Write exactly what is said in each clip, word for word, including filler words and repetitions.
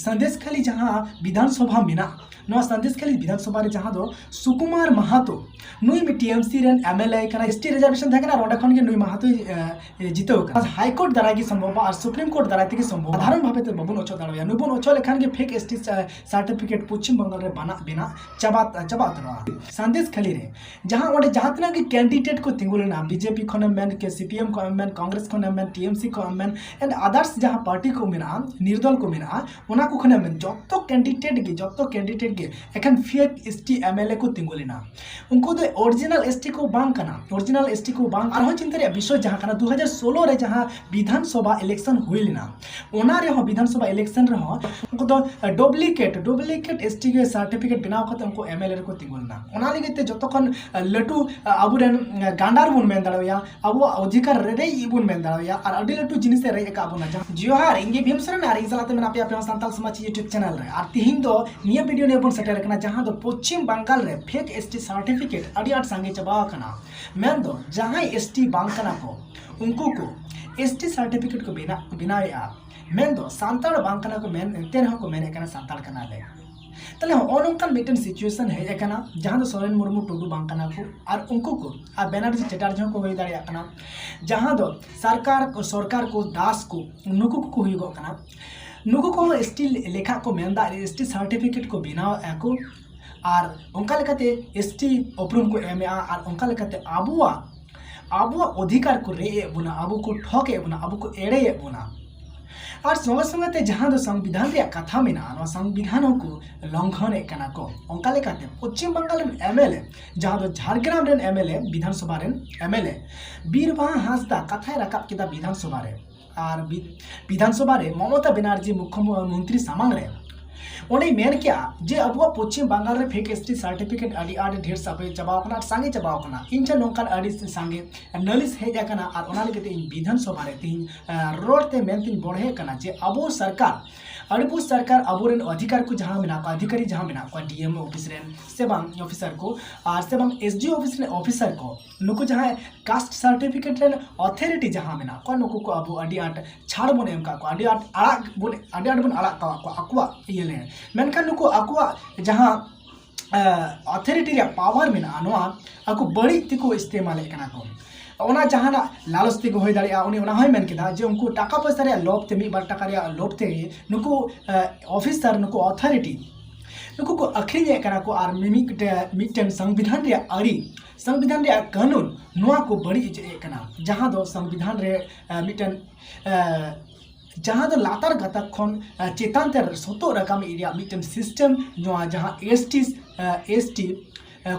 ᱥᱟᱸᱫᱮᱥ ᱠᱷᱟᱹᱞᱤ ᱡᱟᱦᱟᱸ ᱵᱤᱫᱷᱟᱱ ᱥᱚᱵᱷᱟ ᱢᱮᱱᱟᱜᱼᱟ, ᱱᱚᱣᱟ ᱥᱟᱸᱫᱮᱥ ᱠᱷᱟᱹᱞᱤ ᱵᱤᱫᱷᱟᱱ ᱥᱚᱵᱷᱟ ᱨᱮ ᱡᱟᱦᱟᱸ ᱫᱚ ᱥᱩᱠᱩᱢᱟᱨ ᱢᱟᱦᱟᱛᱚ, ᱱᱩᱭ ᱢᱤᱫ ᱴᱤ ᱮᱢ ᱥᱤ ᱨᱮᱱ ᱮᱢ ᱮᱞ ᱮ ᱠᱟᱱᱟ, ᱮᱥ ᱴᱤ ᱨᱤᱡᱟᱨᱵᱷᱮᱥᱚᱱ ᱛᱟᱦᱮᱸ ᱠᱟᱱᱟ ᱟᱨ ᱚᱸᱰᱮ ᱠᱷᱚᱱ ᱜᱮ ᱱᱩᱭ ᱢᱟᱦᱟᱛᱚᱭ ᱮ, ᱡᱤᱛᱟᱹᱣ ᱠᱟᱱᱟ᱾ ᱦᱟᱭ ᱠᱳᱨᱴ ᱫᱟᱨᱟᱭ ᱜᱮ ᱥᱚᱢᱵᱷᱚᱵᱟ ᱟᱨ ᱥᱩᱯᱨᱤᱢ ᱠᱳᱨᱴ ᱫᱟᱨᱟᱭ ᱛᱮᱜᱮ ᱥᱚᱢᱵᱷᱚᱵᱟ᱾ ᱥᱟᱫᱷᱟᱨᱚᱱ ᱵᱷᱟᱵᱮ ᱛᱮ ᱵᱟᱵᱚᱱ ᱚᱪᱚᱜ ᱫᱟᱲᱮᱣᱟᱭᱟ᱾ ᱱᱩᱭ ᱵᱚᱱ ᱚᱪᱚᱜ ᱞᱮᱠᱷᱟᱱ ᱜᱮ ᱯᱷᱮᱠ ᱮᱥ ᱴᱤ ᱥᱟᱨᱴᱤᱯᱷᱤᱠᱮᱴ ᱯᱚᱪᱷᱤᱢ ᱵᱟᱝᱜᱟᱞ ᱨᱮ ᱵᱟᱱᱟᱜ ᱵᱮᱱᱟᱜ ᱪᱟᱵᱟ ᱪᱟᱵᱟ ᱩᱛᱟᱹᱨᱚᱜᱼᱟ᱾ ᱥᱟᱸᱫᱮᱥ ᱠᱷᱟᱹᱞᱤ ᱨᱮ ᱡᱟᱦᱟᱸ ᱚᱸᱰᱮ ᱡᱟᱦᱟᱸ ᱛᱤᱱᱟᱹᱜ ᱜᱮ ᱠᱮᱱᱰᱤᱰᱮᱴ ᱠᱚ ᱛᱤᱸᱜᱩ ᱞᱮᱱᱟ, ᱵᱤ ᱡᱮ ᱯᱤ ᱠᱷᱚᱱᱮᱢ ᱢᱮᱱ ᱠᱮ, ᱥᱤ ᱯᱤ ᱮᱢ ᱠᱷᱚᱱᱮᱢ ᱢᱮᱱ, ᱠᱚᱝᱜᱨᱮᱥ ᱠᱷᱚᱱᱮᱢ ᱢᱮᱱ, ᱴᱤ ᱮᱢ ᱥᱤ ᱠᱷᱚᱱᱮᱢ ᱢᱮᱱ, and others ᱡᱟᱦᱟᱸ ᱯᱟᱨᱴᱤ ᱠᱚ ᱢᱮᱱᱟᱜᱼᱟ, ᱱᱤᱨᱫᱚᱞ ᱠᱚ ᱢᱮᱱᱟᱜᱼᱟ, ᱚᱱᱟ ᱠᱚ ᱠᱷᱚᱱᱮᱢ ᱢᱮᱱ, ᱡᱚᱛᱚ ᱠᱮᱱᱰᱤᱰᱮᱴ ᱜᱮ, ᱡᱚᱛᱚ ᱠᱮᱱᱰᱤᱰᱮᱴ ᱜᱮ ᱮᱠᱷᱮᱱ fake S T M L A ᱠᱚ ᱛᱤᱸᱜᱩ ᱞᱮᱱᱟ᱾ ᱩᱱᱠᱩ ᱫᱚ ᱚᱨᱤᱡᱤᱱᱟᱞ ᱮᱥ ᱴᱤ ᱠᱚ ᱵᱟᱝ ᱠᱟᱱᱟ, ᱚᱨᱤᱡᱤᱱᱟᱞ ᱮᱥ ᱴᱤ ᱠᱚ ᱵᱟᱝ᱾ ᱟᱨᱦᱚᱸ ᱪᱤᱱᱛᱟᱹ ᱨᱮᱭᱟᱜ ᱵᱤᱥᱚᱭ ᱡᱟᱦᱟᱸ ᱠᱟᱱᱟ, ᱫᱩ ᱦᱟᱡᱟᱨ ᱥᱳᱞᱳ ᱨᱮ ᱡᱟᱦᱟᱸ ᱵᱤᱫᱷᱟᱱ ᱥᱚᱵᱷᱟ ᱤᱞᱮᱠᱥᱚᱱ ᱦᱩᱭ ᱞᱮᱱᱟ, ᱚᱱᱟ ᱨᱮᱦᱚᱸ, ᱵᱤᱫᱷᱟᱱ ᱥᱚᱵᱷᱟ ᱤᱞᱮᱠᱥᱚᱱ ᱨᱮᱦᱚᱸ ᱩᱱᱠᱩ ᱫᱚ ᱰᱩᱯᱞᱤᱠᱮᱴ, ᱰᱩᱯᱞᱤᱠᱮᱴ ᱮᱥ ᱴᱤ ᱜᱮ ᱥᱟᱨᱴᱤᱯᱷᱤᱠᱮᱴ ᱵᱮᱱᱟᱣ ᱠᱟᱛᱮ ᱩᱱᱠᱩ ᱮᱢ ᱮᱞ ᱮ ᱨᱮᱠᱚ ᱛᱤᱸᱜᱩ ᱞᱮᱱᱟ᱾ ᱚᱱᱟ ᱞᱟᱹᱜᱤᱫ ᱛᱮ ᱡᱚᱛᱚ ᱠᱷᱚᱱ ᱞᱟᱹᱴᱩ ᱟᱵᱚᱨᱮᱱ ᱜᱟᱸᱰᱟᱨ ᱵᱚᱱ ᱢᱮᱱ ᱫᱟᱲᱮᱣᱟᱭᱟ, ᱟᱵᱚᱣᱟᱜ ᱚᱫᱷᱤᱠᱟᱨ ᱨᱮ ᱨᱮᱡ ᱵᱚᱱ ᱢᱮᱱ ᱫᱟᱲᱮᱣᱟᱭᱟ, ᱟᱨ ᱟᱹᱰᱤ ᱞᱟᱹᱴᱩ ᱡᱤᱱᱤᱥ ᱮ ᱨᱮᱡ ᱟᱠᱟᱫ ᱵᱚᱱᱟ᱾ ᱡᱟᱦᱟᱸ ᱡᱚᱦᱟᱨ, ᱤᱧ ᱜᱮ ᱵᱷᱤᱢ ᱥᱚᱨᱮᱱ, ᱟᱨ ᱤᱧ ᱥᱟᱞᱟᱜ ᱛᱮ ᱢᱮᱱᱟᱜ ᱯᱮᱭᱟ ᱟᱯᱮ ᱦᱚᱸ ᱥᱟᱱᱛᱟᱲ ᱥᱚᱢᱟᱡᱽ YouTube ᱪᱮᱱᱮᱞ ᱨᱮ᱾ ᱟᱨ ᱛᱤᱦᱤᱧ ᱫᱚ ᱱᱤᱭᱟᱹ ᱵᱷᱤᱰᱤᱭᱳ ᱱᱤᱭᱮ ᱵᱚᱱ ᱥᱮᱴᱮᱨ ᱟᱠᱟᱱᱟ, ᱡᱟᱦᱟᱸ ᱫᱚ ᱯᱚᱪᱷᱤᱢ ᱵᱟᱝᱜᱟᱞ ᱨᱮ ᱯᱷᱮᱠ ᱮᱥ ᱴᱤ ᱥᱟᱨᱴᱤᱯᱷᱤᱠᱮᱴ ᱟᱹᱰᱤ ᱟᱸᱴ ᱥᱟᱸᱜᱮ ᱪᱟᱵᱟ ᱟᱠᱟᱱᱟ᱾ ᱢᱮᱱᱫᱚ ᱡᱟᱦᱟᱸᱭ ᱮᱥ ᱴᱤ ᱵᱟᱝ ᱠᱟᱱᱟ ᱠᱚ, ᱩᱱᱠᱩ ᱠᱚ ᱮᱥ ᱴᱤ ᱥᱟᱨᱴᱤᱯᱷᱤᱠᱮᱴ ᱠᱚ ᱵᱮᱱᱟᱣ, ᱵᱮᱱᱟᱣᱮᱫᱼᱟ᱾ ᱢᱮᱱᱫᱚ ᱥᱟᱱᱛᱟᱲ ᱵᱟᱝ ᱠᱟᱱᱟ ᱠᱚ, ᱢᱮᱱ, ᱮᱱᱛᱮ ᱨᱮᱦᱚᱸ ᱠᱚ ᱢᱮᱱᱮᱫ ᱠᱟᱱᱟ ᱥᱟᱱᱛᱟᱲ ᱠᱟᱱᱟᱞᱮ᱾ ᱛᱟᱦᱞᱮ ᱦᱚᱸᱜᱼᱚ ᱱᱚᱝᱠᱟᱱ ᱢᱤᱫᱴᱮᱱ ᱥᱤᱪᱩᱭᱮᱥᱚᱱ ᱦᱮᱡ ᱟᱠᱟᱱᱟ, ᱡᱟᱦᱟᱸ ᱫᱚ ᱥᱚᱨᱮᱱ ᱢᱩᱨᱢᱩ ᱴᱩᱰᱩ ᱵᱟᱝ ᱠᱟᱱᱟ ᱠᱚ, ᱟᱨ ᱩᱱᱠᱩ ᱠᱚ, ᱟᱨ ᱵᱮᱱᱟᱨᱡᱤ ᱪᱮᱴᱟᱨᱡᱤ ᱦᱚᱸᱠᱚ ᱦᱩᱭ ᱫᱟᱲᱮᱭᱟᱜ ᱠᱟᱱᱟ, ᱡᱟᱦᱟᱸ ᱫᱚ ᱥᱚᱨᱠᱟᱨ, ᱥᱚᱨᱠᱟᱨ ᱠᱚ ᱫᱟᱥ ᱠᱚ, ᱱᱩᱠᱩ ᱠᱚᱠᱚ ᱦᱩᱭᱩᱜᱚᱜ ᱠᱟᱱᱟ᱾ ᱱᱩᱠᱩ ᱠᱚᱦᱚᱸ ᱮᱥ ᱴᱤ ᱞᱮᱠᱷᱟ ᱠᱚ ᱢᱮᱱᱫᱟ, ᱮᱥ ᱴᱤ ᱥᱟᱨᱴᱤᱯᱷᱤᱠᱮᱴ ᱠᱚ ᱵᱮᱱᱟᱣᱮᱫᱼᱟ ᱠᱚ, ᱟᱨ ᱚᱱᱠᱟ ᱞᱮᱠᱟᱛᱮ ᱮᱥ ᱴᱤ ᱩᱯᱨᱩᱢ ᱠᱚ ᱮᱢᱮᱫᱼᱟ, ᱟᱨ ᱚᱱᱠᱟ ᱞᱮᱠᱟᱛᱮ ᱟᱵᱚᱣᱟᱜ, ᱟᱵᱚᱣᱟᱜ ᱚᱫᱷᱤᱠᱟᱨ ᱠᱚ ᱨᱮᱡ ᱮᱫ ᱵᱚᱱᱟ, ᱟᱵᱚ ᱠᱚ ᱴᱷᱚᱠ ᱮᱫ ᱵᱚᱱᱟ, ᱟᱵᱚ ᱠᱚ ᱮᱲᱮᱭᱮᱫ ᱵᱚᱱᱟ᱾ ᱟᱨ ᱥᱚᱸᱜᱮ ᱥᱚᱸᱜᱮ ᱛᱮ ᱡᱟᱦᱟᱸ ᱫᱚ ᱥᱚᱝᱵᱤᱫᱷᱟᱱ ᱨᱮᱭᱟᱜ ᱠᱟᱛᱷᱟ ᱢᱮᱱᱟᱜᱼᱟ, ᱱᱚᱣᱟ ᱥᱚᱝᱵᱤᱫᱷᱟᱱ ᱦᱚᱸᱠᱚ ᱞᱚᱝᱜᱷᱚᱱᱮᱫ ᱠᱟᱱᱟ ᱠᱚ᱾ ᱚᱱᱠᱟ ᱞᱮᱠᱟᱛᱮ ᱯᱚᱪᱷᱤᱢ ᱵᱟᱝᱜᱟᱞ ᱨᱮᱱ ᱮᱢ ᱮᱞ ᱮ, ᱡᱟᱦᱟᱸ ᱫᱚ ᱡᱷᱟᱲᱜᱨᱟᱢ ᱨᱮᱱ ᱮᱢ ᱮᱞ ᱮ, ᱵᱤᱫᱷᱟᱱ ᱥᱚᱵᱷᱟ ᱨᱮᱱ ᱮᱢ ᱮᱞ ᱮ ᱵᱤᱨ ᱵᱟᱦᱟ ᱦᱟᱸᱥᱫᱟ ᱠᱟᱛᱷᱟᱭ ᱨᱟᱠᱟᱵ ᱠᱮᱫᱟ ᱵᱤᱫᱷᱟᱱ ᱥᱚᱵᱷᱟ ᱨᱮ᱾ ᱟᱨ ᱵᱤ-, ᱵᱤᱫᱷᱟᱱ ᱥᱚᱵᱷᱟ ᱨᱮ ᱢᱚᱢᱚᱛᱟ ᱵᱮᱱᱟᱨᱡᱤ ᱢᱩᱠᱷᱭᱚᱢᱚᱱᱛᱨᱤ ᱥᱟᱢᱟᱝ ᱨᱮ ᱚᱸᱰᱮᱭ ᱢᱮᱱ ᱠᱮᱜᱼᱟ ᱡᱮ ᱟᱵᱚᱣᱟᱜ ᱯᱚᱪᱷᱤᱢ ᱵᱟᱝᱜᱟᱞ ᱨᱮ ᱯᱷᱮᱠ ᱮᱥ ᱴᱤ ᱥᱟᱨᱴᱤᱯᱷᱤᱠᱮᱴ ᱟᱹᱰᱤ ᱟᱸᱴ ᱰᱷᱮᱨ ᱥᱟᱵᱮ ᱪᱟᱵᱟᱣ ᱠᱟᱱᱟ ᱟᱨ ᱥᱟᱸᱜᱮ ᱪᱟᱵᱟᱣ ᱠᱟᱱᱟ᱾ ᱤᱧ ᱴᱷᱮᱱ ᱱᱚᱝᱠᱟᱱ ᱟᱹᱰᱤ ᱥᱟᱸᱜᱮ ᱱᱟᱹᱞᱤᱥ ᱦᱮᱡ ᱟᱠᱟᱱᱟ ᱟᱨ ᱚᱱᱟ ᱞᱟᱹᱜᱤᱫ ᱛᱮ ᱤᱧ ᱵᱤᱫᱷᱟᱱ ᱥᱚᱵᱷᱟ ᱨᱮ ᱛᱮᱦᱮᱧ, ᱟᱸ, ᱨᱚᱲ ᱛᱮ ᱢᱮᱱᱛᱮᱧ ᱵᱚᱲᱦᱮ ᱠᱟᱱᱟ ᱡᱮ ᱟᱵᱚ ᱥᱚᱨᱠᱟᱨ, ᱟᱹᱰᱤ ᱵᱚᱦᱩᱛ ᱥᱚᱨᱠᱟᱨ ᱟᱵᱚᱨᱮᱱ ᱚᱫᱷᱤᱠᱟᱨ ᱠᱚ ᱡᱟᱦᱟᱸ ᱢᱮᱱᱟᱜ ᱠᱚᱣᱟ, ᱚᱫᱷᱤᱠᱟᱨᱤ ᱡᱟᱦᱟᱸ ᱢᱮᱱᱟᱜ ᱠᱚᱣᱟ, ᱰᱤ ᱮᱢ ᱚᱯᱷᱤᱥ ᱨᱮᱱ ᱥᱮ ᱵᱟᱝ ᱚᱯᱷᱤᱥᱟᱨ ᱠᱚ, ᱟᱨ ᱥᱮ ᱵᱟᱝ ᱮᱥ ᱰᱤ ᱚᱯᱷᱤᱥ ᱨᱮᱱ ᱚᱯᱷᱤᱥᱟᱨ ᱠᱚ, ᱱᱩᱠᱩ ᱡᱟᱦᱟᱸᱭ ᱠᱟᱥᱴ ᱥᱟᱨᱴᱤᱯᱷᱤᱠᱮᱴ ᱨᱮᱱ ᱚᱛᱷᱚᱨᱤᱴᱤ ᱡᱟᱦᱟᱸ ᱢᱮᱱᱟᱜ ᱠᱚᱣᱟ, ᱱᱩᱠᱩ ᱠᱚ ᱟᱵᱚ ᱟᱹᱰᱤ ᱟᱸᱴ ᱪᱷᱟᱲ ᱵᱚᱱ ᱮᱢ ᱠᱟᱜ ᱠᱚᱣᱟ, ᱟᱹᱰᱤ ᱟᱸᱴ ᱟᱲᱟᱜ ᱵᱚᱱ ᱟᱹᱰᱤ ᱟᱸᱴ ᱵᱚᱱ ᱟᱲᱟᱜ ᱠᱟᱜ ᱠᱚᱣᱟ ᱟᱠᱚᱣᱟᱜ ᱤᱭᱟᱹ ᱞᱮ᱾ ᱢᱮᱱᱠᱷᱟᱱ ᱱᱩᱠᱩ ᱟᱠᱚᱣᱟᱜ ᱡᱟᱦᱟᱸ ᱚᱛᱷᱚᱨᱤᱴᱤ ᱨᱮᱭᱟᱜ ᱯᱟᱣᱟᱨ ᱢᱮᱱᱟᱜᱼᱟ, ᱱᱚᱣᱟ ᱟᱠᱚ ᱵᱟᱹᱲᱤᱡ ᱛᱮᱠᱚ ᱤᱥᱛᱮᱢᱟᱞᱮᱫ ᱠᱟᱱᱟ ᱠᱚ᱾ ᱚᱱᱟ ᱡᱟᱦᱟᱱᱟᱜ ᱞᱟᱞᱚᱪ ᱛᱮᱠᱚ ᱦᱩᱭ ᱫᱟᱲᱮᱭᱟᱜᱼᱟ, ᱩᱱᱤ ᱚᱱᱟ ᱦᱚᱸᱭ ᱢᱮᱱ ᱠᱮᱫᱟ ᱡᱮ ᱩᱱᱠᱩ ᱴᱟᱠᱟ ᱯᱚᱭᱥᱟ ᱨᱮᱭᱟᱜ ᱞᱳᱵᱷ ᱛᱮ, ᱢᱤᱫ ᱵᱟᱨ ᱴᱟᱠᱟ ᱨᱮᱭᱟᱜ ᱞᱳᱵᱷ ᱛᱮ ᱱᱩᱠᱩ ᱚᱯᱷᱤᱥᱟᱨ, ᱱᱩᱠᱩ ᱚᱛᱷᱚᱨᱤᱴᱤ ᱱᱩᱠᱩ ᱠᱚ ᱟᱹᱠᱷᱨᱤᱧᱮᱫ ᱠᱟᱱᱟ ᱠᱚ ᱟᱨ ᱢᱤᱢᱤᱫ ᱢᱤᱫᱴᱮᱱ ᱥᱚᱝᱵᱤᱫᱷᱟᱱ ᱨᱮᱭᱟᱜ ᱟᱹᱨᱤ, ᱥᱚᱝᱵᱤᱫᱷᱟᱱ ᱨᱮᱭᱟᱜ ᱠᱟᱹᱱᱩᱱ, ᱱᱚᱣᱟ ᱠᱚ ᱵᱟᱹᱲᱤᱡ ᱚᱪᱚᱭᱮᱫ ᱠᱟᱱᱟ, ᱡᱟᱦᱟᱸ ᱫᱚ ᱥᱚᱝᱵᱤᱫᱷᱟᱱ ᱨᱮ ᱢᱤᱫᱴᱮᱱ ᱡᱟᱦᱟᱸ ᱫᱚ ᱞᱟᱛᱟᱨ ᱜᱟᱛᱟᱠ ᱠᱷᱚᱱ ᱪᱮᱛᱟᱱ ᱛᱮ ᱥᱚᱛᱚᱜ ᱨᱟᱠᱟᱵ ᱨᱮᱭᱟᱜ ᱢᱤᱫᱴᱮᱱ ᱥᱤᱥᱴᱮᱢ, ᱱᱚᱣᱟ ᱡᱟᱦᱟᱸ ᱮᱥ ᱴᱤ ᱮᱥ ᱴᱤ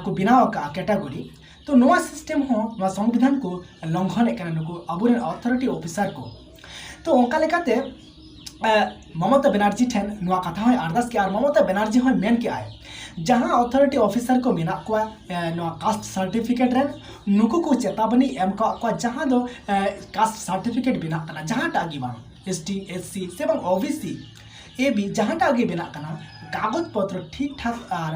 ᱠᱚ ᱵᱮᱱᱟᱣ ᱟᱠᱟᱫᱼᱟ ᱠᱮᱴᱟᱜᱚᱨᱤ᱾ ᱛᱚ ᱱᱚᱣᱟ ᱥᱤᱥᱴᱮᱢ ᱦᱚᱸ, ᱱᱚᱣᱟ ᱥᱚᱝᱵᱤᱫᱷᱟᱱ ᱠᱚ ᱞᱚᱝᱜᱷᱚᱱᱮᱫ ᱠᱟᱱᱟ ᱱᱩᱠᱩ ᱟᱵᱚᱨᱮᱱ ᱚᱛᱷᱚᱨᱤᱴᱤ ᱚᱯᱷᱤᱥᱟᱨ ᱠᱚ᱾ ᱛᱚ ᱚᱱᱠᱟ ᱞᱮᱠᱟᱛᱮ ᱢᱚᱢᱚᱛᱟ ᱵᱮᱱᱟᱨᱡᱤ ᱴᱷᱮᱱ ᱱᱚᱣᱟ ᱠᱟᱛᱷᱟ ᱦᱚᱸᱭ ᱟᱨᱫᱟᱥ ᱠᱮᱜᱼᱟ ᱟᱨ ᱢᱚᱢᱚᱛᱟ ᱵᱮᱱᱟᱨᱡᱤ ᱦᱚᱸᱭ ᱢᱮᱱ ᱠᱮᱜᱼᱟᱭ, ᱡᱟᱦᱟᱸ ᱚᱛᱷᱚᱨᱤᱴᱤ ᱚᱯᱷᱤᱥᱟᱨ ᱠᱚ ᱢᱮᱱᱟᱜ ᱠᱚᱣᱟ ᱱᱚᱣᱟ ᱠᱟᱥᱴ ᱥᱟᱨᱴᱤᱯᱷᱤᱠᱮᱴ ᱨᱮᱱ, ᱱᱩᱠᱩ ᱠᱚ ᱪᱮᱛᱟᱵᱚᱱᱤ ᱮᱢ ᱠᱟᱜ ᱠᱚᱣᱟ, ᱡᱟᱦᱟᱸ ᱫᱚ ᱠᱟᱥᱴ ᱥᱟᱨᱴᱤᱯᱷᱤᱠᱮᱴ ᱵᱮᱱᱟᱜ ᱠᱟᱱᱟ, ᱡᱟᱦᱟᱸᱴᱟᱜ ᱜᱮ ᱵᱟᱝ, ᱮᱥ ᱴᱤ, ᱮᱥ ᱥᱤ ᱥᱮ ᱵᱟᱝ O B C, A B, ᱡᱟᱦᱟᱸᱴᱟᱜ ᱜᱮ ᱵᱮᱱᱟᱜ ᱠᱟᱱᱟ, ᱠᱟᱜᱚᱡᱽ ᱯᱚᱛᱨᱚ ᱴᱷᱤᱠ ᱴᱷᱟᱠ ᱟᱨ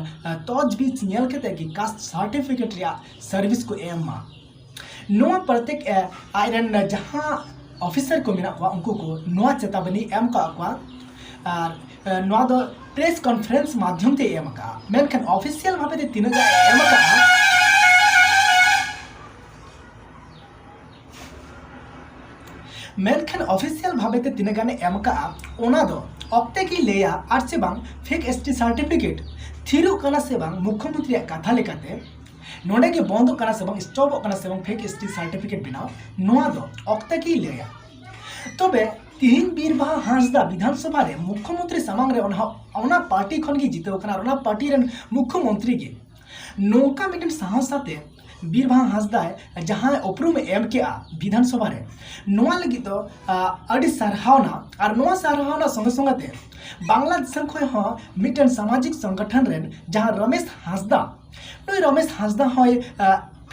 ᱛᱚᱡᱽᱵᱤᱡᱽ ᱧᱮᱞ ᱠᱟᱛᱮ ᱜᱮ ᱠᱟᱥᱴ ᱥᱟᱨᱴᱤᱯᱷᱤᱠᱮᱴ ᱨᱮᱭᱟᱜ ᱥᱟᱨᱵᱷᱤᱥ ᱠᱚ ᱮᱢ ᱢᱟ᱾ ᱱᱚᱣᱟ ᱯᱨᱚᱛᱮᱠ ᱟᱡᱨᱮᱱ ᱡᱟᱦᱟᱸ ᱚᱯᱷᱤᱥᱟᱨ ᱠᱚ ᱢᱮᱱᱟᱜ ᱠᱚᱣᱟ, ᱩᱱᱠᱩ ᱠᱚ ᱱᱚᱣᱟ ᱪᱮᱛᱟᱵᱚᱱᱤ ᱮᱢ ᱠᱟᱜ ᱠᱚᱣᱟ᱾ ᱟᱨ ᱱᱚᱣᱟ ᱫᱚ ᱯᱨᱮᱥ ᱠᱚᱱᱯᱷᱟᱨᱮᱱᱥ ᱢᱟᱫᱽᱫᱷᱚᱢ ᱛᱮ ᱮᱢ ᱟᱠᱟᱜᱼᱟ, ᱢᱮᱱᱠᱷᱟᱱ ᱚᱯᱷᱤᱥᱤᱭᱟᱞ ᱵᱷᱟᱵᱮ ᱛᱮ ᱛᱤᱱᱟᱹᱜ ᱜᱟᱱ ᱮᱢ ᱟᱠᱟᱜᱼᱟ, ᱢᱮᱱᱠᱷᱟᱱ ᱚᱯᱷᱤᱥᱤᱭᱟᱞ ᱵᱷᱟᱵᱮ ᱛᱮ ᱛᱤᱱᱟᱹᱜ ᱜᱟᱱᱮ ᱮᱢ ᱟᱠᱟᱜᱼᱟ, ᱚᱱᱟ ᱫᱚ ᱚᱠᱛᱮ ᱜᱮᱭ ᱞᱟᱹᱭᱟ᱾ ᱟᱨ ᱪᱮ ᱵᱟᱝ ᱯᱷᱮᱠ ᱮᱥ ᱴᱤ ᱥᱟᱨᱴᱤᱯᱷᱤᱠᱮᱴ ᱛᱷᱤᱨᱚᱜ ᱠᱟᱱᱟ ᱥᱮ ᱵᱟᱝ, ᱢᱩᱠᱷᱭᱚᱢᱚᱱᱛᱨᱤᱭᱟᱜ ᱠᱟᱛᱷᱟ ᱞᱮᱠᱟᱛᱮ ᱱᱚᱰᱮ ᱜᱮ ᱵᱚᱱᱫᱚᱜ ᱠᱟᱱᱟ ᱥᱮ ᱵᱟᱝ, ᱥᱴᱚᱯᱚᱜ ᱠᱟᱱᱟ ᱥᱮ ᱵᱟᱝ ᱯᱷᱮᱠ ᱮᱥ ᱴᱤ ᱥᱟᱨᱴᱤᱯᱷᱤᱠᱮᱴ ᱵᱮᱱᱟᱣ, ᱱᱚᱣᱟ ᱫᱚ ᱚᱠᱛᱮ ᱜᱮᱭ ᱞᱟᱹᱭᱟ᱾ ᱛᱚᱵᱮ ᱛᱤᱦᱤᱧ ᱵᱤᱨᱵᱟᱦᱟ ᱦᱟᱸᱥᱫᱟ ᱵᱤᱫᱷᱟᱱ ᱥᱚᱵᱷᱟ ᱨᱮ ᱢᱩᱠᱷᱭᱚᱢᱚᱱᱛᱨᱤ ᱥᱟᱢᱟᱝ ᱨᱮ ᱚᱱᱟ, ᱚᱱᱟ ᱯᱟᱨᱴᱤ ᱠᱷᱚᱱ ᱜᱮ ᱡᱤᱛᱟᱹᱣ ᱠᱟᱱᱟ ᱟᱨ ᱚᱱᱟ ᱯᱟᱨᱴᱤ ᱨᱮᱱ ᱢᱩᱠᱷᱭᱚᱢᱚᱱᱛᱨᱤ ᱜᱮ ᱱᱚᱝᱠᱟ ᱢᱤᱫᱴᱮᱱ ᱥᱟᱦᱚᱥ ᱟᱛᱮ ᱵᱤᱨᱵᱟᱦᱟ ᱦᱟᱸᱥᱫᱟᱭ ᱡᱟᱦᱟᱸ ᱩᱯᱨᱩᱢ ᱮ ᱮᱢ ᱠᱮᱜᱼᱟ ᱵᱤᱫᱷᱟᱱ ᱥᱚᱵᱷᱟ ᱨᱮ, ᱱᱚᱣᱟ ᱞᱟᱹᱜᱤᱫ ᱫᱚ ᱟᱹᱰᱤ ᱥᱟᱨᱦᱟᱣᱱᱟ᱾ ᱟᱨ ᱱᱚᱣᱟ ᱥᱟᱨᱦᱟᱣᱱᱟ ᱥᱚᱸᱜᱮ ᱥᱚᱸᱜᱮ ᱛᱮ ᱵᱟᱝᱞᱟ ᱫᱤᱥᱚᱢ ᱠᱷᱚᱱ ᱦᱚᱸ ᱢᱤᱫᱴᱮᱱ ᱥᱟᱢᱟᱡᱤᱠ ᱥᱚᱝᱜᱚᱴᱷᱚᱱ ᱨᱮᱱ ᱡᱟᱦᱟᱸ ᱨᱚᱢᱮᱥ ᱦᱟᱸᱥᱫᱟ, ᱱᱩᱭ ᱨᱚᱢᱮᱥ ᱦᱟᱸᱥᱫᱟ ᱦᱚᱸᱭ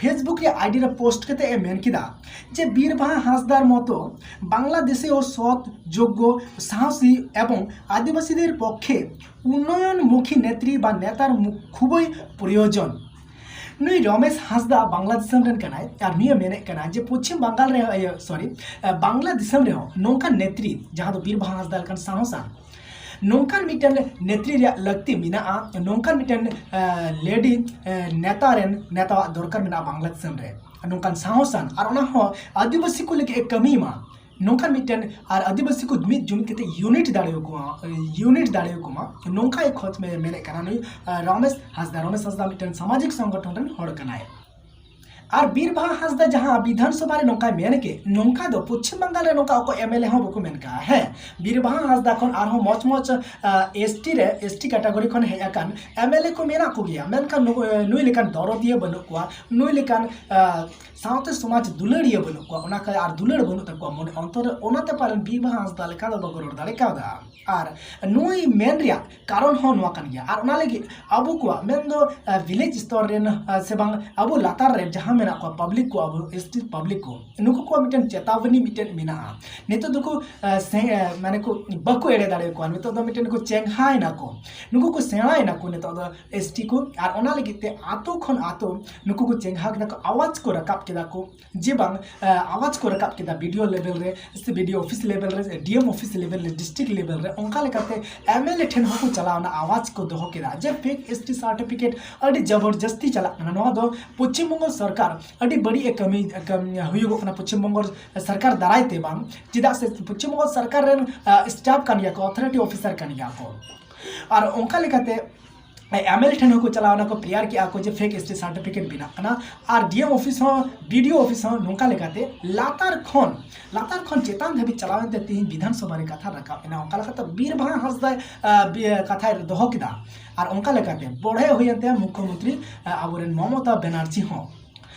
Facebook ᱨᱮ ᱟᱭᱰᱤ ᱨᱮ ᱯᱳᱥᱴ ᱠᱟᱛᱮ ᱮ ᱢᱮᱱ ᱠᱮᱫᱟ ᱡᱮ ᱵᱤᱨᱵᱟᱦᱟ ᱦᱟᱸᱥᱫᱟᱨ ᱢᱚᱛᱚ ᱵᱟᱝᱞᱟᱫᱮᱥᱤ ও সৎ, যোগ্য, সাহসী এবং আদিবাসীদের পক্ষে উন্নয়নমুখী নেত্রী বা নেতার মু- খুবই প্রয়োজন। ᱱᱩᱭ ᱨᱚᱢᱮᱥ ᱦᱟᱸᱥᱫᱟ ᱵᱟᱝᱞᱟ ᱫᱤᱥᱚᱢ ᱨᱮᱱ ᱠᱟᱱᱟᱭ ᱟᱨ ᱱᱩᱭᱮ ᱢᱮᱱᱮᱫ ᱠᱟᱱᱟ ᱡᱮ ᱯᱚᱪᱷᱤᱢ ᱵᱟᱝᱜᱟᱞ ᱨᱮ, ᱤᱭᱟᱹ, ᱥᱚᱨᱤ, ᱵᱟᱝᱞᱟ ᱫᱤᱥᱚᱢ ᱨᱮᱦᱚᱸ ᱱᱚᱝᱠᱟᱱ ᱱᱮᱛᱨᱤ, ᱡᱟᱦᱟᱸ ᱫᱚ ᱵᱤᱨᱵᱟᱦᱟ ᱦᱟᱸᱥᱫᱟ ᱞᱮᱠᱟᱱ ᱥᱟᱦᱚᱥᱟᱱ, ᱱᱚᱝᱠᱟᱱ ᱢᱤᱫᱴᱮᱱ ᱱᱮᱛᱨᱤ ᱨᱮᱭᱟᱜ ᱞᱟᱹᱠᱛᱤ ᱢᱮᱱᱟᱜᱼᱟ, ᱱᱚᱝᱠᱟᱱ ᱢᱤᱫᱴᱮᱱ ᱞᱮᱰᱤ ᱱᱮᱛᱟ ᱨᱮᱱ, ᱱᱮᱛᱟᱣᱟᱜ ᱫᱚᱨᱠᱟᱨ ᱢᱮᱱᱟᱜᱼᱟ ᱵᱟᱝᱞᱟ ᱫᱤᱥᱚᱢ ᱨᱮ, ᱱᱚᱝᱠᱟᱱ ᱥᱟᱦᱚᱥᱟᱱ ᱟᱨ ᱚᱱᱟ ᱦᱚᱸ ᱟᱹᱫᱤᱵᱟᱹᱥᱤ ᱠᱚ ᱞᱟᱹᱜᱤᱫ ᱮ ᱠᱟᱹᱢᱤ ᱢᱟ, ᱱᱚᱝᱠᱟᱱ ᱢᱤᱫᱴᱮᱱ ᱟᱨ ᱟᱹᱫᱤᱵᱟᱹᱥᱤ ᱠᱚ ᱢᱤᱫ ᱡᱩᱢᱤᱫ ᱠᱟᱛᱮ ᱤᱭᱩᱱᱤᱴ ᱫᱟᱲᱮᱭᱟᱠᱚ ᱢᱟ, ᱤᱭᱩᱱᱤᱴ ᱫᱟᱲᱮᱭᱟᱠᱚ ᱢᱟ, ᱱᱚᱝᱠᱟ ᱮ ᱠᱷᱚᱡᱽ ᱢᱮ-, ᱢᱮᱱᱮᱫ ᱠᱟᱱᱟ ᱱᱩᱭ, ᱟᱨ ᱨᱚᱢᱮᱥ ᱦᱟᱸᱥᱫᱟ᱾ ᱨᱚᱢᱮᱥ ᱦᱟᱸᱥᱫᱟ ᱢᱤᱫᱴᱮᱱ ᱥᱟᱢᱟᱡᱤᱠ ᱥᱚᱝᱜᱚᱴᱷᱚᱱ ᱨᱮᱱ ᱦᱚᱲ ᱠᱟᱱᱟᱭ᱾ ᱟᱨ ᱵᱤᱨᱵᱟᱦᱟ ᱦᱟᱸᱥᱫᱟ ᱡᱟᱦᱟᱸ ᱵᱤᱫᱷᱟᱱ ᱥᱚᱵᱷᱟ ᱨᱮ ᱱᱚᱝᱠᱟᱭ ᱢᱮᱱ ᱠᱮᱫ, ᱱᱚᱝᱠᱟ ᱫᱚ ᱯᱚᱪᱷᱤᱢ ᱵᱟᱝᱜᱟᱞ ᱨᱮ ᱱᱚᱝᱠᱟ ᱚᱠᱚᱭ ᱮᱢᱮᱞᱮ ᱦᱚᱸ ᱵᱟᱠᱚ ᱢᱮᱱ ᱠᱟᱜᱼᱟ᱾ ᱦᱮᱸ, ᱵᱤᱨᱵᱟᱦᱟ ᱦᱟᱸᱥᱫᱟ ᱠᱷᱚᱱ ᱟᱨᱦᱚᱸ ᱢᱚᱡᱽ ᱢᱚᱡᱽ, ᱟ, ᱮᱥᱴᱤ ᱨᱮ, ᱮᱥᱴᱤ ᱠᱮᱴᱟᱜᱚᱨᱤ ᱠᱷᱚᱱ ᱦᱮᱡ ᱟᱠᱟᱱ ᱮᱢᱮᱞᱮ ᱠᱚ ᱢᱮᱱᱟᱜ ᱠᱚᱜᱮᱭᱟ, ᱢᱮᱱᱠᱷᱟᱱ ᱱᱩ-, ᱱᱩᱭ ᱞᱮᱠᱟᱱ ᱫᱚᱨᱚᱫᱤᱭᱟᱹ ᱵᱟᱹᱱᱩᱜ ᱠᱚᱣᱟ, ᱱᱩᱭ ᱞᱮᱠᱟᱱ, ᱟ, ᱥᱟᱶᱛᱮ ᱥᱚᱢᱟᱡᱽ ᱫᱩᱞᱟᱹᱲᱤᱭᱟᱹ ᱵᱟᱹᱱᱩᱜ ᱠᱚᱣᱟ, ᱚᱱᱟ ᱠᱟ-, ᱟᱨ ᱫᱩᱞᱟᱹᱲ ᱵᱟᱹᱱᱩᱜ ᱛᱟᱠᱚᱣᱟ ᱢᱚᱱᱮ ᱚᱱᱛᱚᱨ ᱨᱮ, ᱚᱱᱟᱛᱮ ᱯᱟᱞᱮᱱ ᱵᱤᱨᱵᱟᱦᱟ ᱦᱟᱸᱥᱫᱟ ᱞᱮᱠᱟ ᱫᱚ ᱵᱟᱠᱚ ᱨᱚᱲ ᱫᱟᱲᱮ ᱠᱟᱣᱫᱟ᱾ ᱟᱨ ᱱᱩᱭ ᱢᱮᱱ ᱨᱮᱭᱟᱜ ᱠᱟᱨᱚᱱ ᱦᱚᱸ ᱱᱚᱣᱟ ᱠᱟᱱ ᱜᱮᱭᱟ᱾ ᱟᱨ ᱚᱱᱟ ᱞᱟᱹᱜᱤᱫ ᱟᱵᱚ ᱠᱚᱣᱟᱜ ᱢᱮᱱᱫᱚ, ᱟ, ᱵᱷᱤᱞᱮᱡᱽ ᱥᱛᱚᱨ ᱨᱮᱱ, ᱟ, ᱥᱮ ᱵᱟᱝ ᱟᱵᱚ ᱞᱟᱛᱟᱨ ᱨᱮ ᱡᱟᱦᱟᱸ ᱢᱮᱱᱟᱜ ᱠᱚᱣᱟ ᱯᱟᱵᱽᱞᱤᱠ ᱠᱚ, ᱟᱵᱚ ᱮᱥᱴᱤ ᱯᱟᱵᱽᱞᱤᱠ ᱠᱚ, ᱱᱩᱠᱩ ᱠᱚᱣᱟᱜ ᱢᱤᱫᱴᱮᱱ ᱪᱮᱛᱟᱣᱱᱤ ᱢᱤᱫᱴᱮᱱ ᱢᱮᱱᱟᱜᱼᱟ᱾ ᱱᱤᱛᱚᱜ ᱫᱚᱠᱚ, ᱟ, ᱥᱮ, ᱟ, ᱢᱟᱱᱮ ᱠᱚ ᱵᱟᱠᱚ ᱮᱲᱮ ᱫᱟᱲᱮᱭᱟᱠᱚᱣᱟ᱾ ᱱᱤᱛᱚᱜ ᱫᱚ ᱢᱤᱫᱴᱮᱱ ᱠᱚ ᱪᱮᱸᱜᱷᱟᱭᱮᱱᱟ ᱠᱚ, ᱱᱩᱠᱩ ᱠᱚ ᱥᱮᱬᱟᱭᱮᱱᱟ ᱠᱚ ᱱᱤᱛᱚᱜ ᱫᱚ ᱮᱥᱴᱤ ᱠᱚ᱾ ᱟᱨ ᱚᱱᱟ ᱞᱟᱹᱜᱤᱫ ᱛᱮ ᱟᱛᱳ ᱠᱷᱚᱱ ᱟᱛᱳ ᱱᱩᱠᱩ ᱠᱚ ᱪᱮᱸᱜᱷᱟ ᱠᱮᱫᱟ ᱠᱚ, ᱟᱣᱟᱡᱽ ᱠᱚ ᱨᱟᱠᱟᱵ ᱠᱮᱫᱟ ᱠᱚ᱾ ᱡᱮ ᱵᱟᱝ, ᱟ, ᱟᱣᱟᱡᱽ ᱠᱚ ᱨᱟᱠᱟᱵ ᱠᱮᱫᱟ ᱵᱤᱰᱤᱳ ᱞᱮᱵᱮᱞ ᱨᱮ, ᱥᱮ ᱵᱤᱰᱤᱳ ᱚᱯᱷᱤᱥ ᱞᱮᱵᱮᱞ ᱨᱮ, ᱰᱤᱮᱢ ᱚᱯᱷᱤᱥ ᱞᱮᱵᱮᱞ ᱨᱮ, ᱰᱤᱥᱴᱨᱤᱠᱴ ᱞᱮᱵᱮᱞ ᱨᱮ, ᱚᱱᱠᱟ ᱞᱮᱠᱟᱛᱮ ᱮᱢᱮᱞᱮ ᱴᱷᱮᱱ ᱦᱚᱸᱠᱚ ᱪᱟᱞᱟᱣᱱᱟ, ᱟᱣᱟᱡᱽ ᱠᱚ ᱫᱚᱦᱚ ᱠᱮᱫᱟ ᱡᱮ ᱯᱷᱮᱠ ᱮᱥᱴᱤ ᱥᱟᱨᱴᱤᱯᱷᱤᱠᱮᱴ ᱟᱹᱰᱤ ᱡᱚᱵᱚᱨᱡᱚᱥᱛᱤ ᱪᱟᱞᱟᱜ ᱠᱟᱱᱟ᱾ ᱱᱚᱣᱟ ᱫᱚ ᱯᱚᱪᱷᱤᱢ ᱵᱚᱝᱜᱚ ᱥᱚᱨᱠᱟᱨ ᱟᱹᱰᱤ ᱵᱟᱹᱲᱤᱡ ᱮ ᱠᱟᱹᱢᱤ, ᱠᱟᱹᱢᱤ ᱦᱩᱭᱩᱜᱚᱜ ᱠᱟᱱᱟ ᱯᱚᱪᱷᱤᱢ ᱵᱚᱝᱜᱚ ᱥᱚᱨᱠᱟᱨ ᱫᱟᱨᱟᱭ ᱛᱮ ᱵᱟᱝ, ᱪᱮᱫᱟᱜ ᱥᱮ ᱯᱚᱪᱷᱤᱢ ᱵᱚᱝᱜᱚ ᱥᱚᱨᱠᱟᱨ ᱨᱮᱱ, ᱟ, ᱥᱴᱟᱯ ᱠᱟᱱ ᱜᱮᱭᱟ ᱠᱚ, ᱚᱛᱷᱚᱨᱤᱴᱤ ᱚᱯᱷᱤᱥᱟᱨ ᱠᱟᱱ ᱜᱮᱭᱟ ᱠᱚ᱾ ᱟᱨ ᱚᱱᱠᱟ ᱞᱮᱠᱟᱛᱮ ᱮᱢᱮᱞᱮ ᱴᱷᱮᱱ ᱦᱚᱸᱠᱚ ᱪᱟᱞᱟᱣ ᱮᱱᱟ ᱠᱚ, ᱯᱨᱮᱭᱟᱨ ᱠᱮᱜᱼᱟ ᱠᱚ ᱡᱮ ᱯᱷᱮᱠ ᱮᱥᱴᱤ ᱥᱟᱨᱴᱤᱯᱷᱤᱠᱮᱴ ᱵᱮᱱᱟᱜ ᱠᱟᱱᱟ᱾ ᱟᱨ ᱰᱤᱮᱢ ᱚᱯᱷᱤᱥ ᱦᱚᱸ, ᱵᱤᱰᱤᱳ ᱚᱯᱷᱤᱥ ᱦᱚᱸ ᱱᱚᱝᱠᱟ ᱞᱮᱠᱟᱛᱮ ᱞᱟᱛᱟᱨ ᱠᱷᱚᱱ, ᱞᱟᱛᱟᱨ ᱠᱷᱚᱱ ᱪᱮᱛᱟᱱ ᱫᱷᱟᱹᱵᱤᱡ ᱪᱟᱞᱟᱣ ᱮᱱᱛᱮ ᱛᱮᱦᱮᱧ ᱵᱤᱫᱷᱟᱱ ᱥᱚᱵᱷᱟ ᱨᱮ ᱠᱟᱛᱷᱟ ᱨᱟᱠᱟᱵ ᱮᱱᱟ᱾ ᱚᱱᱠᱟ ᱞᱮᱠᱟᱛᱮ ᱵᱤᱨ ᱵᱟᱦᱟ ᱦᱟᱸᱥᱫᱟᱭ, ᱟ, ᱵᱤ-, ᱠᱟᱛᱷᱟᱭ ᱫᱚᱦᱚ ᱠᱮᱫᱟ᱾ ᱟᱨ ᱚᱱᱠᱟ ᱞᱮᱠᱟᱛᱮ ᱵᱚᱲᱦᱮ ᱦᱩᱭᱮᱱ ᱛᱟᱭᱟ ᱢᱩᱠᱠᱷᱚᱢᱚᱱᱛᱨᱤ, ᱟ, ᱟᱵᱚᱨᱮᱱ ᱢᱚᱢᱚᱛᱟ ᱵᱮᱱᱟᱨᱡᱤ ᱦᱚᱸ᱾